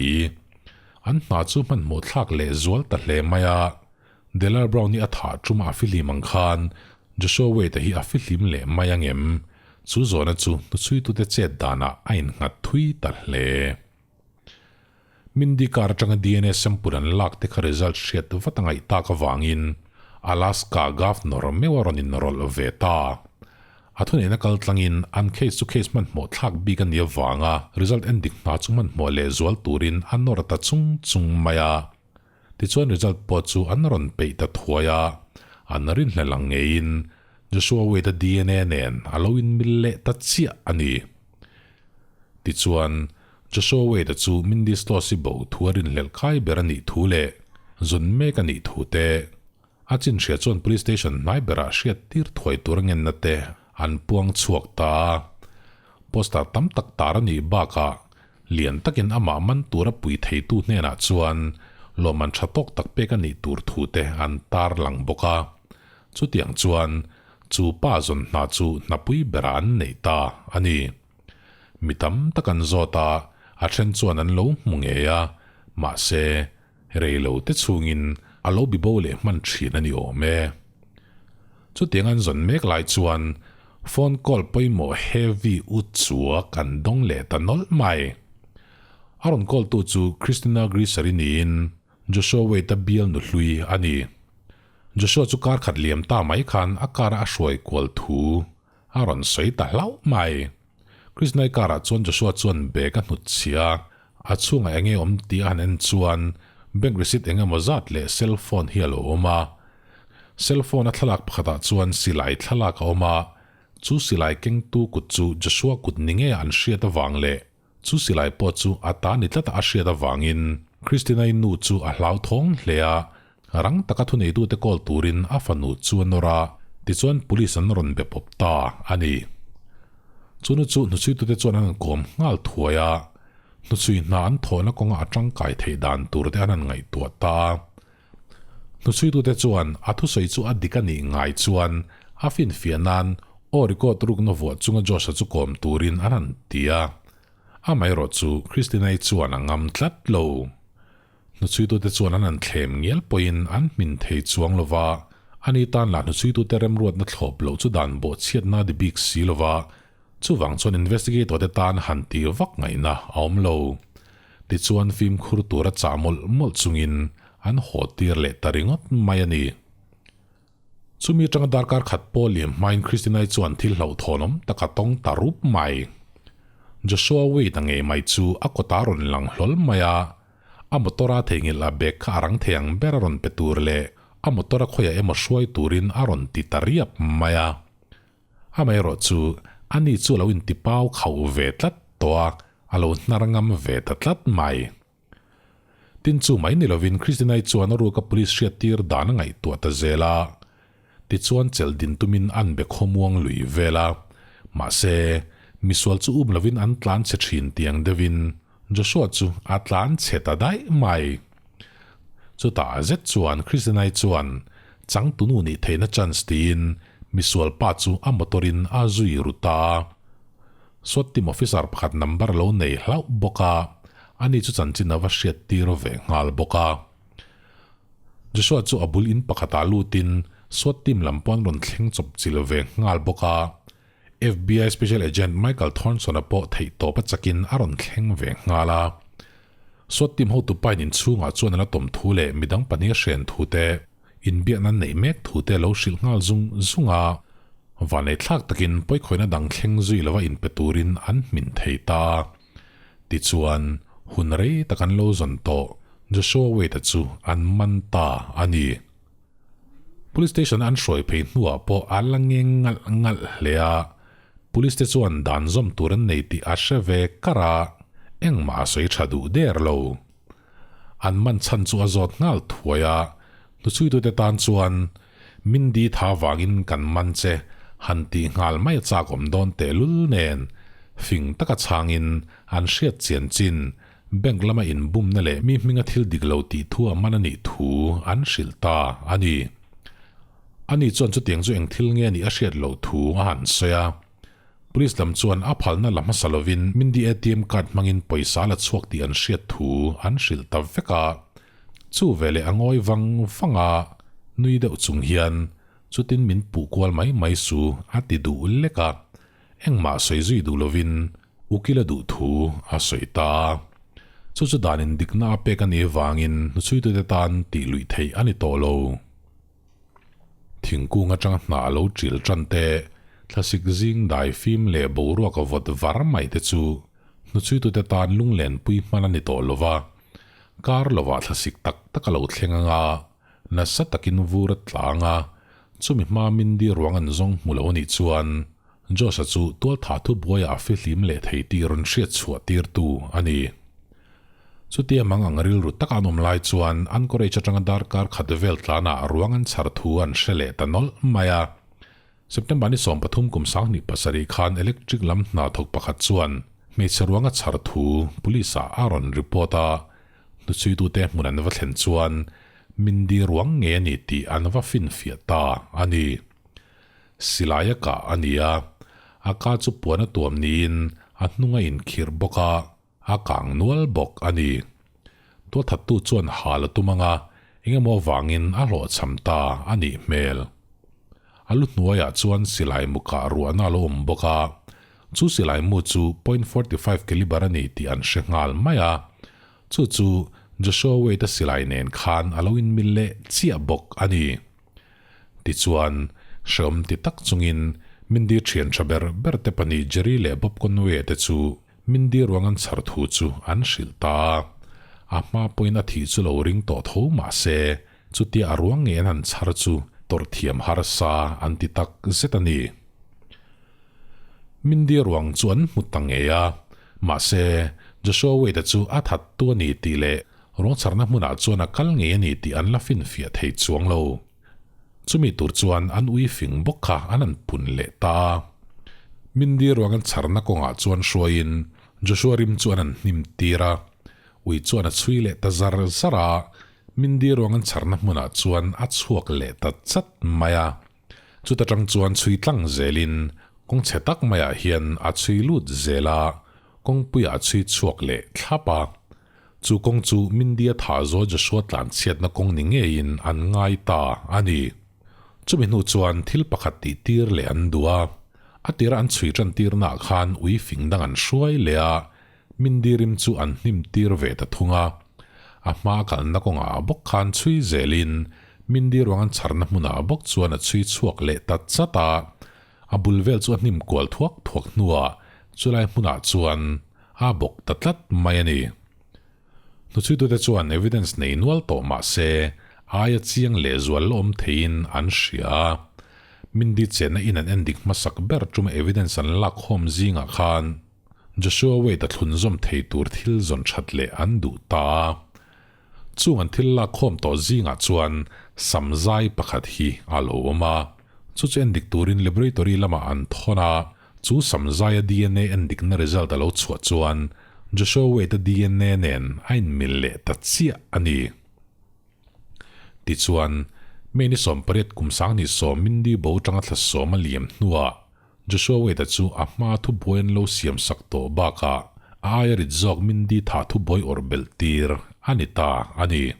An hna chu hmanhmawh thlak leh zual ta hle mai a, Delar Brown hi a thah ṭuma a fihlim ang khan Joshua Wade-a hi a fihlim leh mai ang em? Chu zawhna chu hnuchhuitute chet danah a innghat thui ta hle. Mindy kar atanga dna sample an lak te kha result hriat vat a ngaih tak avangin Alaska Governor meuh a rawn inrawlh ve ta. A thuneihna kal tlangin an case chu case hmanhmawh thlak bik a nih avanga result en dik hna chu hmanhmawh leh zual turin a nawr ta chung chung mai a. Tichuan result pawh chu an rawn peih ta thuai a, an rinhlelh ang ngeiin Joshua Wade-a dna nen a lo inmil leh ta chiah a ni. Tichuan, Joshua Wade-a chu Mindy Sloss-i bo thu a rinhlelh kai ber a nih thu leh zun mek a nih thu te, a chin hria chuan Police Station hnai berah hriat tir thuai tur a ngenna te an puang chhuak ta a. Poster tam tak tar a nih bakah lian takin amah man tura pui theitu hnenah chuan lawmman tha tawk tak pek a nih tur thu te an tar lang bawk a. Chutiang chuan chu pa zawn hna chu hnapui berah an neih ta a ni. Mi tam tak an zawt a, a then chuan an lo hmu ngei a, mahse, rei lo te chhungin a lo bibo leh hman thin a ni awm e. Chutiang an zawn mek lai chuan phone call pawimawh heavy u chua kan dawng leh ta nawlh mai. A rawn call tu chu Christina Grisari niin Joshua Wade-a bial nu hlui a ni. Joshua chu kar khat liam ta mai khan a car a hruai kual thu A rawn sawi ta hlauh mai. Krishnai karah chuan Joshua chuan bag a hnut chhia a, a chhungah enge awm tih a han en chuan bank receipt eng emaw zat leh cell phone hi a lo awm a. Cell phone a thlalak pakhatah chuan silai thlalak a awm a, chu silai kengtu kut chu Joshua kut ni nge an hriat avang leh chu silai pawh chu a ta ni tlata a hriat avangin Christina-i nu chu a hlauthawng hle a, Rang taka thuneitute call turin a fanu chu a nawr a, tichuan police an rawn be pawp ta a ni. Chunu chu hnuchhuitute chuan an han kawm nghal thuai a, hnuchhui hna an thawhna kawnga a tangkai theih dan turte an han ngaihtuah ta a. Hnuchhuitute chuan a thusawi chu a dik a nih ngai chuan a finfiah nan aw record rukna vuah chunga Josh-a chu kawm turin an han ti a. Amaherawhchu Christina-i chuan a ngam tlat lo. Hnuchhuitute chuan an han thlem ngial pawhin an hmin thei chuang lo va, ani tan lah hnuchhuitute remruatna thlawp loh chu dan bawhchhiatna a di bik si lo va, chuvang chuan investigator te tan han ti vak ngaihna a awm lo. Tichuan fimkhur tura chah mawlh mawlh chungin an haw tir leh ta ringawt mai a ni. Chumi atanga darkar khat pawh liam hmain Christina-i chuan thil hlauhthawnawm tak a tawng ta rup mai. Joshua Wade-a ngei mai chu a kawtah a rawn lang hlawl mai a, a motor-a theihnghilh a bag kha a rang thei ang ber a rawn pe tur leh a motor-a khawiah emaw hruai turin a rawn ti ta riap mai a. Amaherawh chu ani chu a lo intipau khauh ve tlat tawh a, a lo hnar ngam ve ta tlat mai. Tin chu mai ni lovin Christina-i chuan a ruka police hriattir dan a ngaihtuah ta zel a. Tichuan chelh din tumin an be khawmuang lui vel a. Mahse, misual chu um lovin an tlan chhe thin tiang deuhin Joshua chu a tlan chhe ta daih mai. Chutah zet chuan Christina-i chuan changtunu nih theihna chance tiin misual pa chu a motor-in a zui ru ta a. SWAT team officer pakhat number lo nei hlauh bawk a, ani chu chanchin a va hriat tir ve nghal bawk a. Joshua chu a bul in pakhatah lutin SWAT team lam pawh an rawn thleng chawp chil ve nghal bawk a. FBI Special Agent Michael Thornson-a pawh theihtawp a chakin a rawn thleng ve nghal a. SWAT team hotu pain inchhungah chuan a la tawm thu leh midang pahnih a hren thu te, Inbiakna neih mek thute lo hrilh nghal zung zung a, vanneithlak takin pawikhawihna dang thleng zui lova inpe turin an hmin thei ta. Tichuan, hun rei tak an lo zawn tawh Joshua Wade-a chu an man ta a ni. Police station an hruai phei hnuah pawh a la ngeng ngalh ngalh hle a, police te chuan dan zawm tur an nei tih a hre ve kar a, engmah a sawi tha duh der lo. An man chhan chu a zawt nghal thuai a, Hnuchhuitute tan chuan Mindy tha vangin kan man che han tih nghal mai a chak awm dawn tehlul nen fing taka chhangin an hriat chian chin bank lama inbumna leh mi hminga thil dik lo tih thu a man a nih thu an hrilh ta a ni. Ani chuan chutiang chu eng thil nge nih a hriat loh thu a han sawi a. Police lam chuan a phalna la hmasa lovin Mindy ATM card hmangin pawisa la chhuak tih an hriat thu an hrilh ta vek a. Chu veleh a ngawi vang vang a, nui deuh chung hian chutin min puh kual mai mai su a ti duh lek a, engmah sawi zui duh lovin ukil a duh thu a sawi ta. Chu chu danin dikna a pek a nih vangin hnuchhuitute tan tih luih theih a ni tawh lo. Thingkung atanga hna a lo ṭil ṭan te, thlasik zing dai fim leh boruak a vawt var mai te chu hnuchhuitute tan lunglenpui hman a ni tawh lo va, kar lovah thlasik tak tak a lo thleng anga nasa takin vur a tla anga chumi hma Mindy ruang an zawng hmu lo a nih chuan Josh-a chu tualthah thubuaiah a fihlim leh thei tih rawn hriat chhuah tirtu a ni. Chutia mang ang rilru taka an awm lai chuan Anchorage atanga darkar khat vel tlanah ruang an chhar thu an hre leh ta nawlh mai a. September ni 13 kum 2007 khan electric lam hna thawk pakhat chuan hmeichhe ruang a chhar thu police ah a rawn report a, hnuchhuitute hmun an va thlen chuan Mindy ruang nge a ni tih an va finfiah ta a ni. Silai a kah a ni a, a ka chu puan a tuam niin a hnung a inkhirh bawk a, A kang nual bawk a ni. Tualthattu chuan hal a tum anga engemaw avangin a hlawhchham ta a nih hmel. A lu hnuaiah chuan silai mu kah ruahna a lo awm bawk a, chu silai mu chu point 45 caliber a ni tih an hre nghal mai a, chu chu Joshua Wade-a silai nen khan a lo inmil leh chiah bawk a ni. Tichuan, hreawm ti tak chungin Mindy thian tha ber ber te pahnih Jerry leh Bob Conway-a te chu Mindy ruang an chhar thu chu an hrilh ta a, a hma pawhin a thih chu lo ring tawh tho mah se, chutia a ruang ngei an han chhar chu tawrh thiam harsa an ti tak zet a ni. Mindy ruang chu an hmu ta ngei a, mahse, Joshua Wade-a chu a that tu a ni tih leh ruang chharna hmunah chuan a kal ngei a ni tih an la finfiah thei chuang lo. Chumi tur chuan an ui fing bawk kha an han pun leh ta a. Mindy ruang an chharna kawngah chuan hruaiin Joshua rim chu an han hnim tir a. Ui chuan a chhui leh ta zar zar a, Mindy ruang an chharna hmunah chuan a chhuak leh ta chat mai a. Chuta tang chuan chhui tlang zelin kawng chhe tak maiah hian a chhui lut zel a, kawngpuiah a chhui chhuak leh thlap a. Chu kawng chu Mindia tha zaw Joshua tlan chhiatna kawng ni ngeiin an ngai ta a ni. Chumi hnu chuan thil pakhat tih tir leh an duh a. A tira an chhui tan tirnaah khan ui fing dang an hruai leh a, Mindy rim chu an hnim tir ve ta thung a. A hma kalna kawngah bawk khan chhui zelin Mindy ruang an chharna hmunah bawk chuan a chhui chhuak leh ta chat a. A bul vel chu a hnim kual thuak thuak hnuah chulai hmunah chuan a bawk ta tlat mai a ni. Hnuchhuitute chuan evidence nei nual tawh mah se aia chiang leh zual la awm theiin an hria a. Mindy chenna in an endik hmasak ber tuma evidence an lak khawm zingah khan Joshua Wade-a thlunzawm thei tur thil zawn that leh an duh ta a. Chung an thil lak khawm tawh zingah chuan sam zai pakhat hi a lo awm a. Chu chu endik turin laboratory lamah an thawn a, chu sam zaia dna endikna result a lo chhuah chuan Joshua Wade-a dna nen a inmil leh ta chiah a ni. Tichuan, May ni 18 kum 2010 Mindy bo tanga thla sawm a liam hnuah Joshua Wade-a chu a hma thubuai an lo siam sak tawh bakah a aia rit zawk Mindy thah thubuai awrh belh tir a ni ta a ni.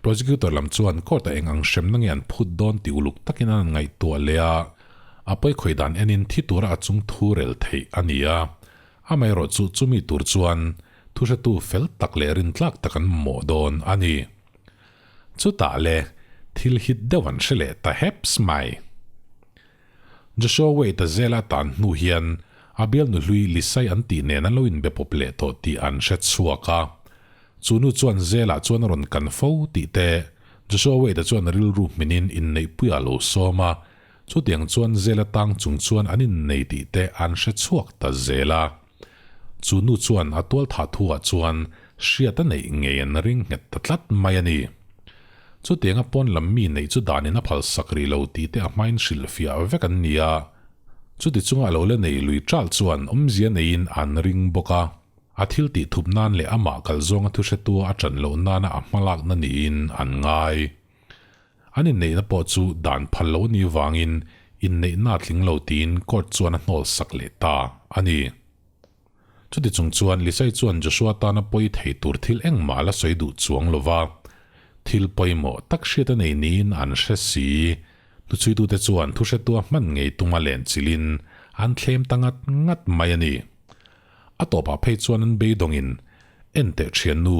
Prosecutor lam chuan court-ah eng ang hremna nge an phut dawn tih uluk takin an ngaihtuah leh a, a pawikhawih dan enin thi tura a chung thu rel theih a ni a. Amaherawh chu chumi tur chuan thuhretu fel tak leh rintlak tak an mamawh dawn a ni. Chutah le thil hit deuh an hre leh ta heps mai. Joshua Wade-a zela tan hnu hian a bialnu hlui Lisai an tih nen an lo inbe pawp leh tawh tih an hre chhuak a. Chu nu chuan zelah chuan a rawn kan fo tih te Joshua Wade-a chuan rilru hminin inneihpuiah a lo sawm a, chutiang chuan zela tang chung chuan an innei tih te an hre chhuak ta zel a. Chu nu chuan a tualthah thuah chuan hriat a neih ngei an ring nghet ta tlat mai a ni. Chutianga pawn lam mi neih chu danin a phal sak rih lo tih te a hmain hrilhfiah vek an ni a. Chuti chunga a lo la nei lui ṭalh chuan awmzia neiin an ring bawk a. A thil tih thup nan leh amah kal zawnga thuhretua a ṭan loh nana a hmalakna niin an ngai. An inneihna pawh chu dan phal lo a nih vangin inneihna a tling lo tiin court chuan a hnawl sak leh ta a ni. Chuti chung chuan Lisai chuan Joshua tana pawi thei tur thil engmah a la sawi duh chuang lo va, thil pawimawh tak hriat a nei niin an hre si. Hnuchhuitute chuan thuhretua hman ngei tuma len chilhin an thlem ta ngat ngat mai a ni. A tawpah phei chuan an beidawngin, Enteh thiannu,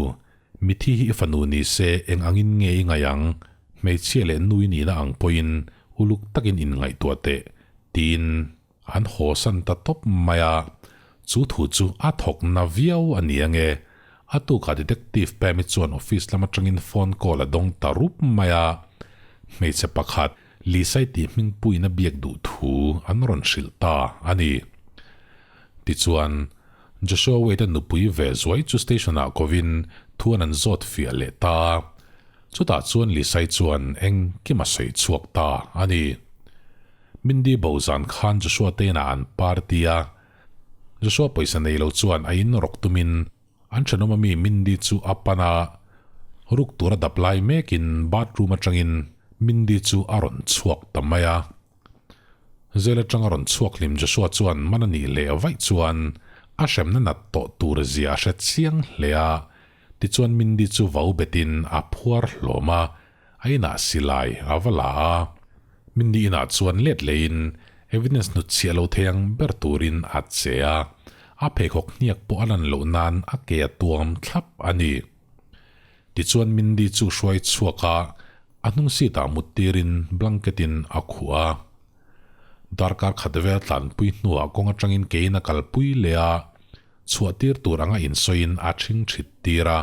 mithi hi i fanu ni se eng angin nge i ngaih ang? Hmeichhia leh nu i nihna ang pawhin uluk takin inngaihtuah teh, tiin An hawsan ta tawp mai a, chu thu chu a thawk na viau a ni ange. A tukah Detective Pam-i chuan office lam atangin phone call a dawng ta rup mai a, hmeichhe pakhat Lisai tih hmingpuiin a biak duh thu an rawn hrilh ta a ni. Tichuan, Joshua Wade-a nupui ve zuai chu station-ah kovin thu an an zawt fiah leh ta a. Chutah chuan Lisai chuan engkim a sawi chhuak ta a ni. Mindy bo zan khan Joshua te inah an party a, Joshua pawisa nei lo chuan a in rawk tumin an thenawm ami Mindy chu a pan a, ruk tura dap lai mekin bathroom atangin Mindy chu a rawn chhuak ta mai a. Jail atanga rawn chhuak hlim Joshua chuan man a nih leh vaih chuan a hremna nat tawh tur zia a hre chiang hle a, tichuan Mindy chu vau betin a phuar hlawm a, A inah silai a va la a, Mindy inah chuan let leiin evidence hnutchhiah lo thei ang ber turin a che a, a pheikhawk hniak pawh a lan loh nan a ke a tuam thlap a ni. Tichuan Mindy chu hruai chhuak a, a hnung seat ah mut tirin blanket in a khuh a. Darkar khat vel tlanpui hnuah kawng atangin kein a kalpui leh a, Chhuah tir tur anga insawiin a ṭhing ṭhit tir a,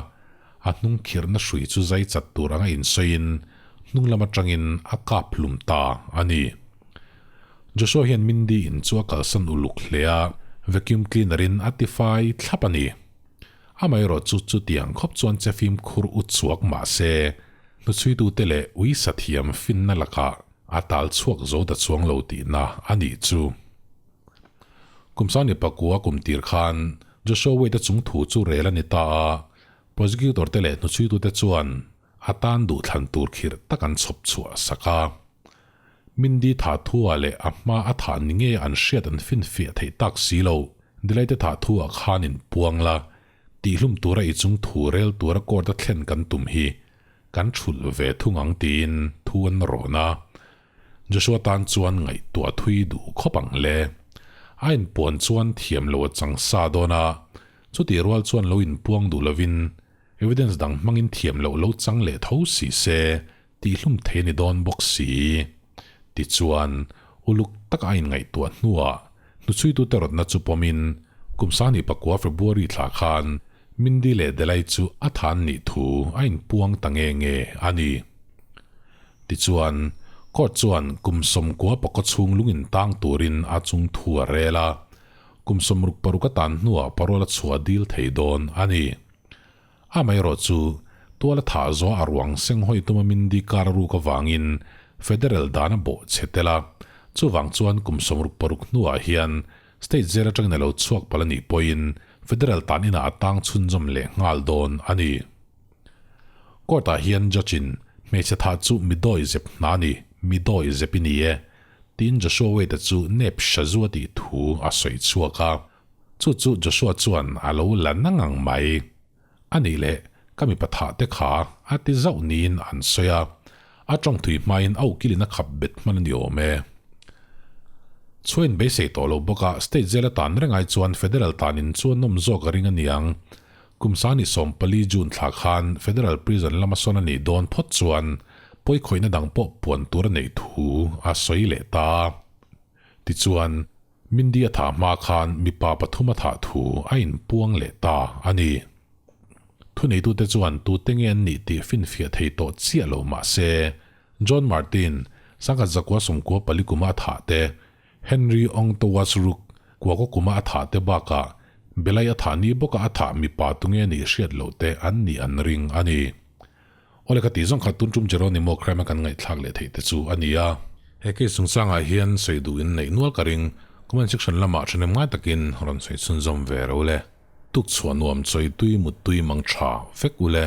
a hnung khirhna hrui chu zai chat tur anga insawiin hnung lam aṭangin a kap hlum ta a ni. Joshua hian Mindy in chu a kalsan uluk hle a, vacuum cleaner in a tifai thlap a ni. Amaherawh chu chutiang khawp chuan che fimkhur u chhuak mah se, hnuchhuitute leh ui sathiam finna lakah a tal chhuak zo ta chuang lo tihna a nih chu. Kum sangni pakua kum tir khan Joshua Wade-a chung thu chu rel a ni ta a, prosecutor te leh hnuchhuitute chuan a tan duhthlan tur khirh tak an chhawp chhuah sak a. Mindy thah thu-ah leh a hma a thah ni nge an hriat an finfiah theih tak si lo, Delight-a thah thu-ah khan in puang la, tihhlum tura i chung thu rel tura court-a thlen kan tum hi kan thulh ve thung ang tiin thu an rawn a. Joshua tan chuan ngaihtuah thui duh khawp ang le. A inpuan chuan thiam lo a chang sa dawn a, chutih rual chuan lo inpuang duh lovin evidence dang hmangin thiam loh lo chang leh tho si se tihhlum thei a ni dawn bawk si. Tichuan, uluk taka a inngaihtuah hnuah hnuchhuitute rawtna chu pawmin kum sangni pakua February thla khan Mindy leh Delai chu a than nih thu a inpuang ta nge nge a ni. Tichuan, court chuan kum sawmkua pakaw chhung lung intang turin a chung thu a rel a, kum 66 a tan hnuah parole a chhuah dil thei dawn a ni. Amaherawh chu, tual a thah zawh a ruang senghawi tuma Mindy kar a ruk avangin federal dan a bawh chhe tel a, chuvang chuan kum 66 hnuah hian state jail atangin a lo chhuak palh a nih pawhin federal tan inah a tang chhunzawm leh nghal dawn a ni. Court ah hian judge in hmeichhe thah chu mi dawi zep hna a ni, mi dawi zep i ni e, tiin Joshua Wade-a chu nep hra zu a tih thu a sawi chhuak a. Chu chu Joshua chuan a lo la na ngang mai. A nih leh ka mipa thah te kha a ti zauh niin an sawi a, a tawng thui hmain a ukilin a khap bet hman a ni awm e. Chhuain beisei tawh lo bawk a, state jail a tan reng ai chuan federal tanin chuan nawm zawk a ring a niang. Kum sangni 14 June thla khan Federal Prison lama sawn a nih dawn phawt chuan pawikhawihna dang pawh puan tur a neih thu a sawi leh ta. Tichuan, Mindy a thah hma khan mipa pathum a thah thu a inpuang leh ta a ni. Thuneitute chuan tute nge an nih tih finfiah thei tawh chiah lo mah se, John Martin, 1994 kuma a thah te, Henry Ongtowasruk, Kuakaw kuma a thah te bakah Belai a thah ni bawka a thah mipa tunge nih hriat loh te an nih an ring a ni. Awle ka tih zawng kha tun tum Jeronimo crime a kan ngaihthlak leh theih te chu a ni a. He case chungchangah hian sawi duh in neih nual ka ring. Comment section lamah thahnem ngai takin rawn sawi chhunzawm ve ro le. Tuk chhuah nuam chawi tui mut tui mang tha vek u le.